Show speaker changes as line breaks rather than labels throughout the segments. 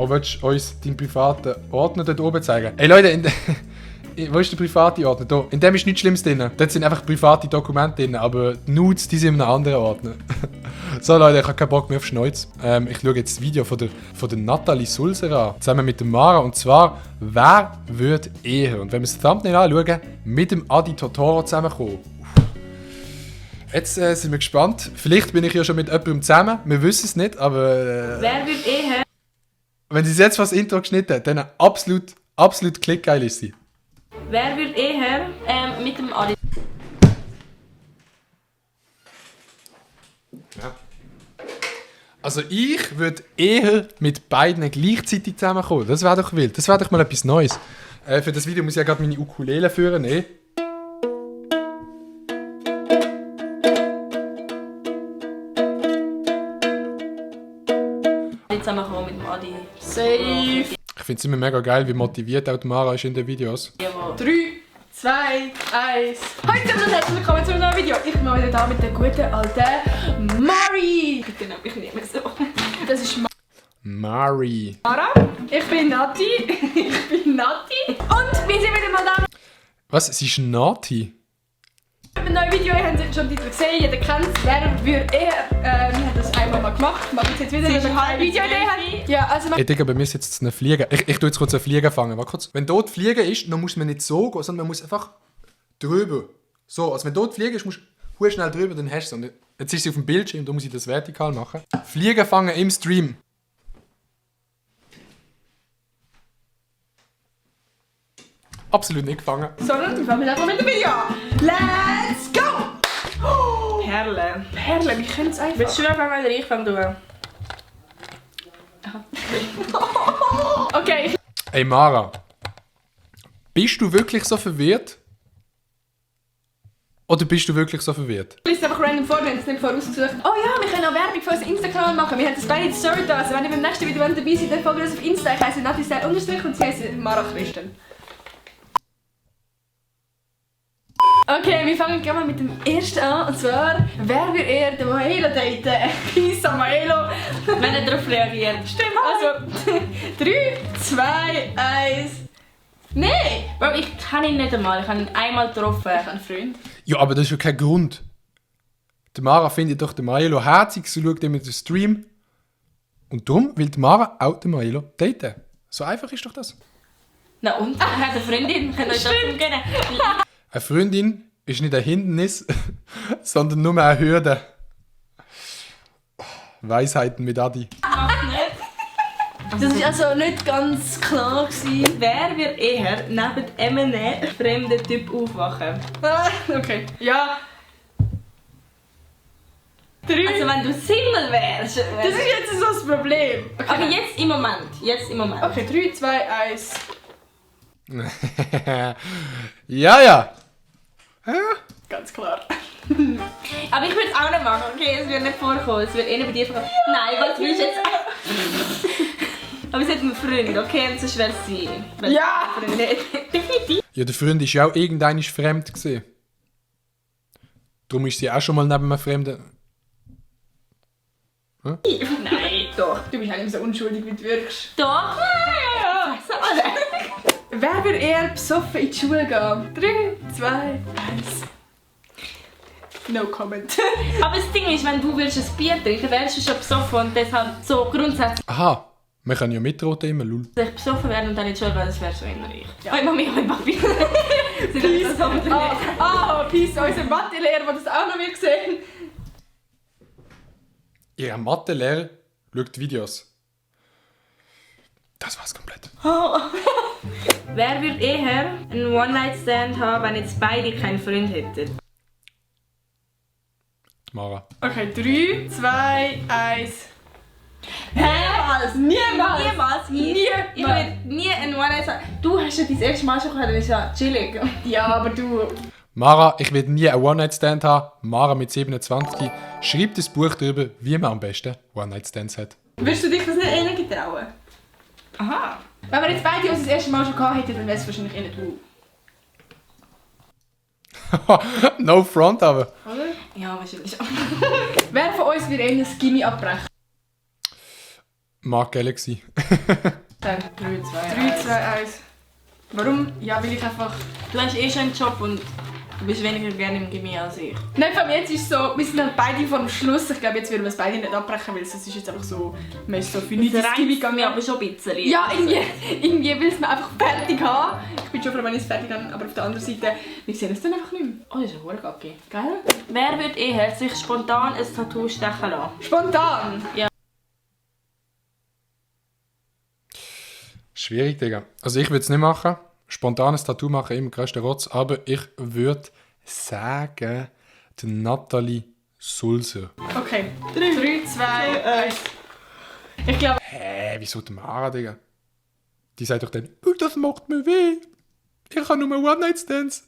Oh, willst du uns deinen privaten Ordner dort oben zeigen? Ey Leute, wo ist der private Ordner? Da. In dem ist nichts Schlimmes drin. Dort sind einfach private Dokumente drin, aber die Nudes, die sind in einem anderen Ordner. So Leute, ich habe keinen Bock mehr auf Schneuz. Ich schaue jetzt das Video von der Nathalie Sulzer an, zusammen mit der Mara. Und zwar, wer würde eher, und wenn wir das Thumbnail anschauen, mit dem Adi Totoro zusammenkommen? Jetzt sind wir gespannt. Vielleicht bin ich ja schon mit jemandem zusammen. Wir wissen es nicht, aber...
Wer würde eher...
Wenn sie jetzt was Intro geschnitten hat, dann absolut klickgeil ist sie.
Wer würde eher mit dem Adi...
Ja. Also ich würde eher mit beiden gleichzeitig zusammenkommen. Das wäre doch wild. Das wäre doch mal etwas Neues. Für das Video muss ich ja gerade meine Ukulele führen.
Zusammenkommen mit dem Adi.
Safe.
Ich finde es immer mega geil, wie motiviert auch die Mara ist in den Videos.
3, 2, 1. Heute und herzlich willkommen zu einem neuen Video. Ich bin mal wieder da mit der guten alten Mari. Bitte nenn mich nicht mehr so. Das ist
Mari.
Mara. Ich bin Nati. Und wir sind wieder mal da
Was? Sie ist Nati?
mit einem neuen Video. Ihr habt es schon im Titel gesehen. Jeder kennt es. Wer würde eher... wir haben das einmal mal gemacht. Machen es jetzt wieder, wenn wir keine Videoidee haben. Ja, also...
Ey Digga, bei mir ist jetzt eine Fliege. Ich tue jetzt kurz eine Fliege fangen. Warte kurz. Wenn dort Fliege ist, dann muss man nicht so gehen, sondern man muss einfach drüber. So, also wenn dort Fliege ist, musst du schnell drüber, dann hast du es. Und jetzt ist sie auf dem Bildschirm, da muss ich das vertikal machen. Fliege fangen im Stream. Absolut nicht gefangen.
Sondern wir fangen einfach mit dem Video an. Let's go!
Perle.
Perle, wir können es einfach.
Willst du anfangen oder ich fange du?
Okay.
Ey Mara, bist du wirklich so verwirrt? Oder bist du wirklich so verwirrt?
Ich lese einfach random vor, wir haben es nicht vorausgesucht. Oh ja, wir können auch Werbung für unseren Instagram machen. Wir haben das beide in die Story da. Also wenn ihr beim nächsten Video dabei seid, dann folgt uns auf Insta. Ich heisse Natisel_ und sie heisst Mara Christen. Okay, wir fangen gleich mal mit dem ersten an. Und zwar, wer will eher den Maelo daten? Peace an Maelo.
Wenn er darauf reagiert.
Stimmt. Also, 3, 2, 1. Nein!
Bro, ich kenne ihn nicht einmal. Ich habe ihn einmal getroffen.
Ich habe einen Freund.
Ja, aber das ist ja kein Grund. Die Mara findet doch den Maelo herzig, sie schaut immer den Stream. Und darum will die Mara auch den Maelo daten. So einfach ist doch das.
Na und? Er hat eine Freundin. Könnt ihr euch das umgehen?
Eine Freundin ist nicht ein Hindernis, sondern nur eine Hürde. Weisheiten mit Adi.
Das war also nicht ganz klar gewesen.
Wer wird eher neben einem fremden Typ aufwachen?
Okay. Ja. 3.
Also wenn du Single wärst.
Das ist jetzt so das Problem. Okay.
Aber jetzt im Moment.
Okay, 3, 2, 1.
Ja. Hä?
Ganz klar.
Aber ich würde es auch nicht machen, okay? Es wird nicht vorkommen. Es wird eher bei dir vorkommen. Nein, was willst du jetzt? Aber es hat einen Freund, okay? Und sonst wäre es sie.
Ja!
Definitiv.
Ja, der Freund war ja auch irgendwann fremd gewesen. Darum ist sie auch schon mal neben einem Fremden.
Nein, doch.
Du bist eigentlich so unschuldig, wie du wirkst.
Doch? Ja. So, alle.
Wer würde eher besoffen in die Schule gehen? 3, 2, 1. No comment.
Aber das Ding ist, wenn du willst ein Bier trinken, wärst du schon besoffen und deshalb so grundsätzlich
Aha, wir können ja mitroten immer, lul.
besoffen werden und dann nicht schon, das wäre so innerlich.
Ja.
Oi Mami, oi Papi.
Peace. Peace, unser Mathelehrer, der das auch noch wird sehen.
Ihr Mathelehrer schaut Videos. Das war's komplett.
Wer würde eher einen One-Night-Stand haben, wenn jetzt beide keinen Freund hätten?
Mara.
Okay, 3, 2, 1.
Niemals!
Niemals!
Ich würde nie einen One-Night-Stand. Du hast ja dein erste Mal schon gehört, dann ist ja chillig.
Ja, aber du...
Mara, ich will nie einen One-Night-Stand haben. Mara mit 27 schreibt ein Buch darüber, wie man am besten One-Night-Stands hat.
Würdest du dich das nicht eher getrauen? Aha. Wenn wir jetzt beide uns das erste Mal schon gehabt hätten, dann wäre es wahrscheinlich eher du.
No front aber.
Oder?
Ja, wahrscheinlich.
Wer von uns wird eher das Gimmi abbrechen?
Mark Galaxy.
Dann
3, 2,
3, 2, 1. Warum? Ja, weil ich einfach...
Du hast eh schon einen Job und du bist weniger gerne im Gimmi als ich.
Nein, von jetzt ist es so, wir sind halt beide vor dem Schluss. Ich glaube, jetzt würden wir es beide nicht abbrechen, weil es ist jetzt einfach so, man ist so für nichts ins Gimmi gegangen.
aber schon ein bisschen.
Ja, irgendwie will es mir einfach fertig haben. Ich bin schon froh, wenn ich es fertig habe, aber auf der anderen Seite, wir sehen es dann einfach nicht mehr.
Oh, das ist ein hoher Gacki.
Geil?
Wer würde eher sich spontan ein Tattoo stechen lassen?
Spontan!
Schwierig, Digga. Also ich würde es nicht machen. Spontanes Tattoo machen, immer größter Rotz. Aber ich würde sagen, die Nathalie Sulzer.
Okay, 3, 2, 1. Ich glaube...
Wieso die Mara, Digga? Die sagt doch dann, «Oh, das macht mir weh. Ich habe nur One-Night-Stands.»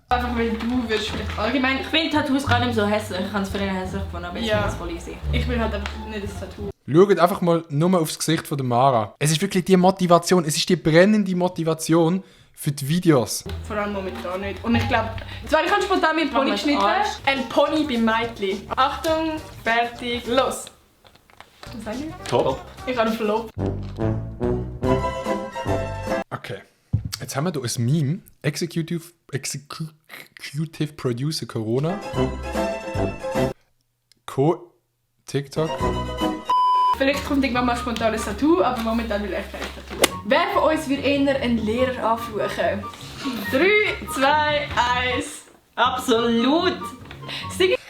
Einfach weil du wirst vielleicht allgemein...
Ich finde Tattoos gar nicht so hässlich. Ich habe es für ihn hässlich gefunden, aber jetzt
Ja.
finde ich es voll easy.
Ich will halt einfach nicht das Tattoo.
Schaut einfach mal nur aufs Gesicht von der Mara. Es ist wirklich die Motivation, es ist die brennende Motivation für die Videos.
Vor allem momentan nicht. Und ich glaube, zwar ich habe spontan meinen Pony
Mach mal
geschnitten.
Arsch.
Ein Pony beim Mädchen. Achtung, fertig, los. Was sag ich?
Top.
Ich habe einen Flop.
Okay, jetzt haben wir hier ein Meme. Executive Producer Corona. TikTok.
Vielleicht kommt irgendwann mal spontan ein Tattoo, aber momentan will ich kein Tattoo. Wer von uns wird eher einen Lehrer anfluchen? 3, 2, 1.
Absolut!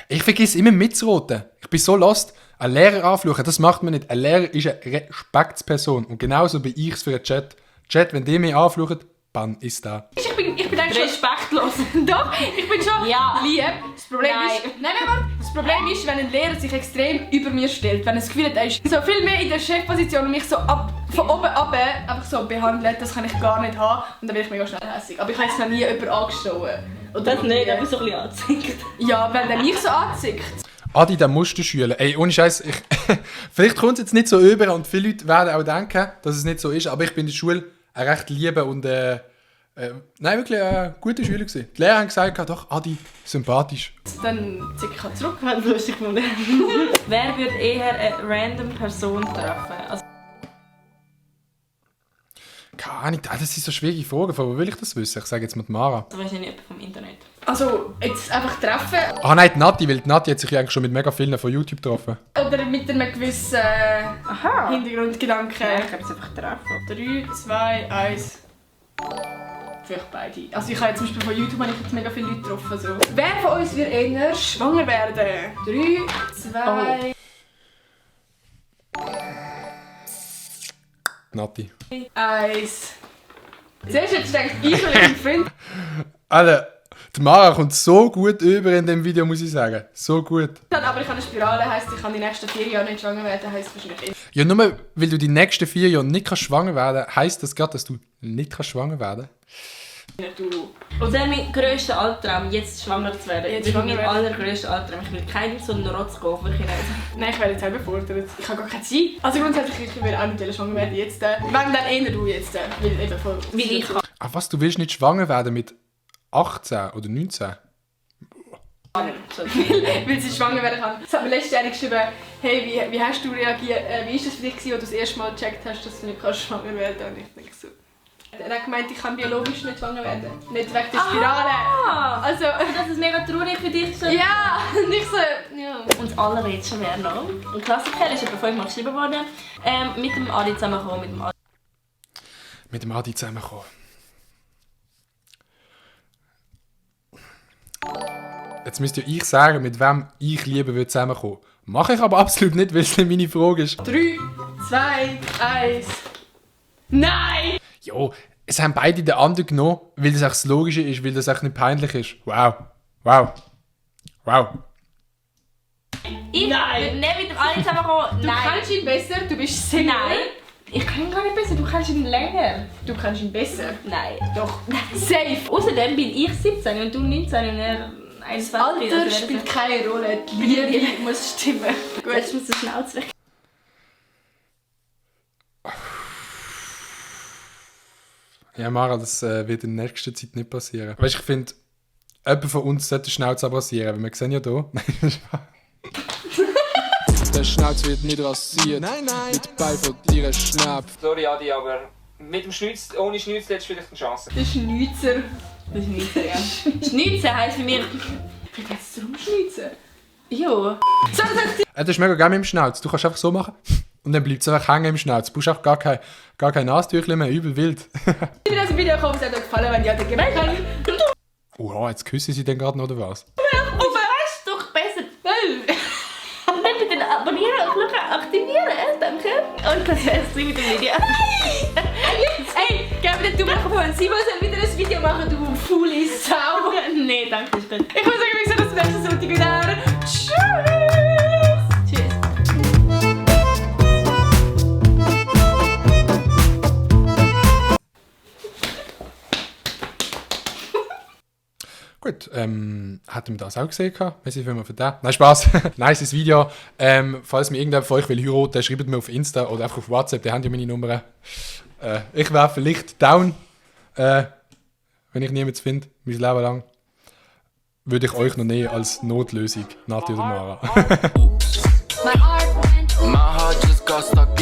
Ich vergesse immer mitzuroten. Ich bin so lost. Ein Lehrer anfluchen, das macht man nicht. Ein Lehrer ist eine Respektsperson. Und genauso bin ich es für einen Chat. Chat, wenn die mich anfluchen, dann ist da.
Ich bin eigentlich schon...
Respektlos!
Doch, ich bin schon
Ja.
lieb. Das Problem
Nein.
ist... Nein, warte. Das Problem ist, wenn ein Lehrer sich extrem über mir stellt, wenn er das Gefühl hat, er ist so viel mehr in der Chefposition und mich so von oben ab einfach so behandelt, das kann ich gar nicht haben. Und dann bin ich mega schnell hässlich. Aber ich habe jetzt noch nie jemanden angestoßen. Oder
Das nicht, aber so ein bisschen angezeigt.
Ja, wenn der mich so anzieht.
Adi, der Musterschüler. Ey, ohne Scheiß, vielleicht kommt es jetzt nicht so über und viele Leute werden auch denken, dass es nicht so ist, aber ich bin in der Schule ein recht lieber und nein, wirklich ein guter Schüler gewesen. Die Lehrer haben gesagt, doch, Adi, sympathisch.
Dann ziehe ich halt zurück.
Ich habe es lustig gefunden. Wer würde eher eine random Person treffen? Also,
Keine Ahnung, das sind so schwierige Fragen. Von wo will ich das wissen? Ich sage jetzt mal die Mara.
wahrscheinlich jemand vom Internet.
Also, jetzt einfach treffen
Ah nein, die Nati, weil die Nati hat sich ja eigentlich schon mit mega vielen von YouTube getroffen.
oder mit einem gewissen
Aha!
Hintergrundgedanken.
Ich glaube, es einfach treffen.
3, 2, 1. Vielleicht beide. Also ich habe zum Beispiel von YouTube habe ich jetzt mega viele Leute getroffen. So. Wer von uns wird eher schwanger werden? 3, 2,
Nati.
1. Zuerst hättest du gedacht, ich will einen Freund.
Alter, die Mara kommt so gut über in dem Video, muss ich sagen. So gut.
Aber ich habe eine Spirale, heisst, ich kann die nächsten 4 Jahre nicht schwanger werden, heisst wahrscheinlich
Ja, nur weil du die nächsten 4 Jahre nicht kannst schwanger werden kannst, heisst das gerade, dass du nicht kannst schwanger werden
nicht du.
Und dann mein grösster Albtraum, jetzt schwanger zu werden.
Jetzt
Jetzt
schwanger
mein
werden.
allergrößter Albtraum. Ich will keinen so einen Rotz gehen, wirklich nicht.
Nein, ich werde jetzt auch überfordert. Ich habe gar keine Zeit. Also grundsätzlich, ich will auch nicht schwanger werden jetzt. Wenn dann eher du jetzt. Weil eben voll...
Weil ich kann.
Ah, was, du willst nicht schwanger werden mit 18 oder 19?
So.
Weil sie schwanger werden kann. Es hat mir letztes Jahr geschrieben, hey, wie hast du reagiert? Wie war das für dich, als du das erste Mal gecheckt hast, dass du nicht schwanger werden kannst? Und ich denke so... Er hat gemeint, ich kann biologisch nicht schwanger werden. Nicht wegen der Spirale.
Ah!
Also...
Das ist mega traurig für dich. So.
Ja! Nicht so... Ja.
Und das allerletzte wäre noch. Ein Klassiker ist etwa 5-mal geschrieben worden. Mit dem Adi zusammenkommen.
Mit dem Adi zusammenkommen. Jetzt müsst ihr ich sagen, mit wem ich lieber würde zusammenkommen. Mache ich aber absolut nicht, weil es nicht meine Frage ist.
3, 2, 1... Nein!
Jo, es haben beide den anderen genommen, weil das auch das Logische ist, weil das auch nicht peinlich ist. Wow. Wow. Wow.
Ich würde nicht mit dem Adi zusammenkommen.
Du kannst ihn besser, du bist Single.
Nein. Ich kann ihn gar nicht besser, du kannst ihn länger.
Du kannst ihn besser.
Nein.
Doch. Safe.
Außerdem bin ich 17 und du 19 und er 21.
Alter spielt keine Rolle. Die Liebe muss stimmen.
Gut, jetzt muss der Schnauz weg.
Ja, Mara, das wird in der nächsten Zeit nicht passieren. Weißt du, ich finde, jemand von uns sollte die Schnauze abrasieren, weil wir sehen ja hier. Nein, das ist wahr. der Schnauz wird nicht rasiert. Nein, nein. Mit Bein von dir Schnapp.
Sorry Adi, aber mit dem Schnitz, ohne Schnitz hättest du vielleicht eine Chance.
Der Schnitzer.
Das ist Schnitzer, ja. Schnitzer heisst für mich...
Vielleicht heißt es Rumschnitzen.
Ja.
So,
Das ist mega geil mit dem Schnauz. Du kannst einfach so machen und dann bleibt es einfach hängen im Schnauz. Du brauchst auch gar kein Nastüchlein mehr, übel wild.
ich bin aus dem Video gekommen, es hat euch gefallen, wenn ihr den gemerkt habt.
Oh, jetzt küssen sie den gerade noch, oder was?
Weißt du doch besser. Und dann bitte abonnieren und Glocke aktivieren. Danke. Und das wär's mit dem Video.
Ey, gib mir den Daumen hoch, wenn Simon soll wieder ein Video machen, du faule Sau.
Nee, danke, ist gut.
Ich muss sagen, wir sehen uns nächsten Sonntag wieder. Tschüss.
Tschüss.
Gut, hätten wir das auch gesehen? Merci vielmals für das. Nein, Spaß. Nices Video. Falls mir irgendjemand von euch will heiraten, schreibt mir auf Insta oder einfach auf WhatsApp, die haben ja meine Nummer. Ich wäre vielleicht down, wenn ich niemanden finde, mein Leben lang. Würde ich euch noch nehmen als Notlösung, Nati oder Mara.
My heart just got stuck